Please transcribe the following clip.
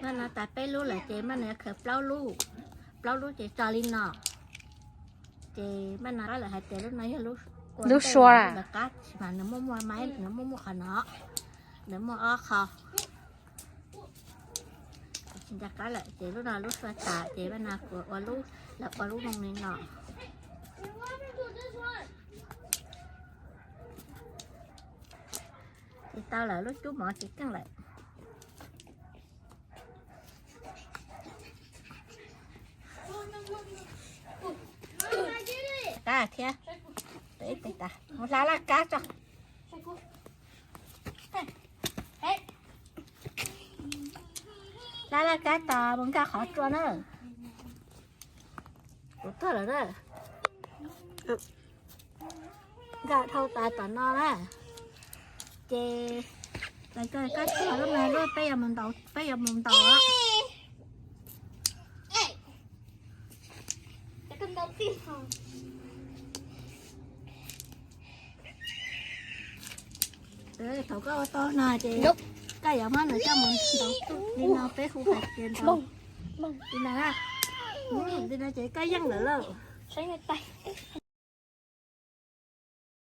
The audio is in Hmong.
Mas no tas peb lub lawm ces mas no khaws plaub lub, plaub lub ces tso li no. Ces mas no lawv hais tias lub no yog lub sua, lawv qab mas nws muaj muaj maib, nws muaj muaj qhov no, nws muaj ob qho. Tsis nco qab lawm ces lub no lub sua tas ces mas no kuv ua lub, lawv ua lub zoo li no. Ces tau lawm, lub cub mov ces keej lawm. Qab thiab, ib tes tas, mus hla laj kab tso. Hla laj kab tas mus nkag qhov tsua na. Kuv tuag lawm na. Nkag dhau tas tom no na. Ces koj tuag lub no lub peb yuav mus ntaus, peb yuav mus ntaus. Thaum koj ua tau no ces koj yuav muab nws coj mus ntaus li no, peb hu hais tias ntaus li no, li no ces koj yeej lawm lauj.